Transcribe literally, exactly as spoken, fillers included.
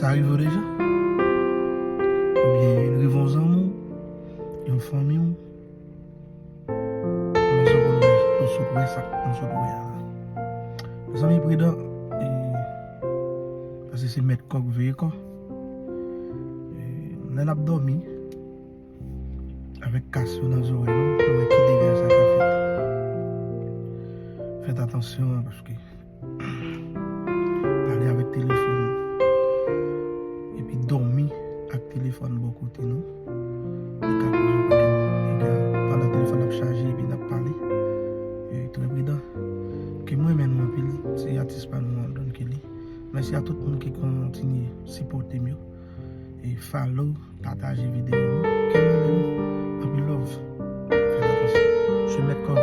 Sa rive w deja? Oubyen rive yon zanmi w, yon fanmi w? Mezanmi, nou sot wè sa, nou sot wè a la. Mezanmi, pridan, e, paske se mèt kò k veye kò. E, lè n ap dòmi, avèk kas yo nan zòrèy nou, nou wè ki dega sa ka fèt. Fèt atansyon, paske pale avèk telefòn epi dòmi ak telefòn bò kote nou, li ka koze yon pakèt dega. Pandan telefòn ap chaje epi n ap pale, e, trè pridan. Ke mwen renmen nou anpil, se atis pa nou an, Don Kelly. Mèsi a tout moun ki kontinye sipòte m yo. E follow, pataje videyo nou. Ke mwen renmen nou. Anpil love. Fè atansyon. Se mèt kò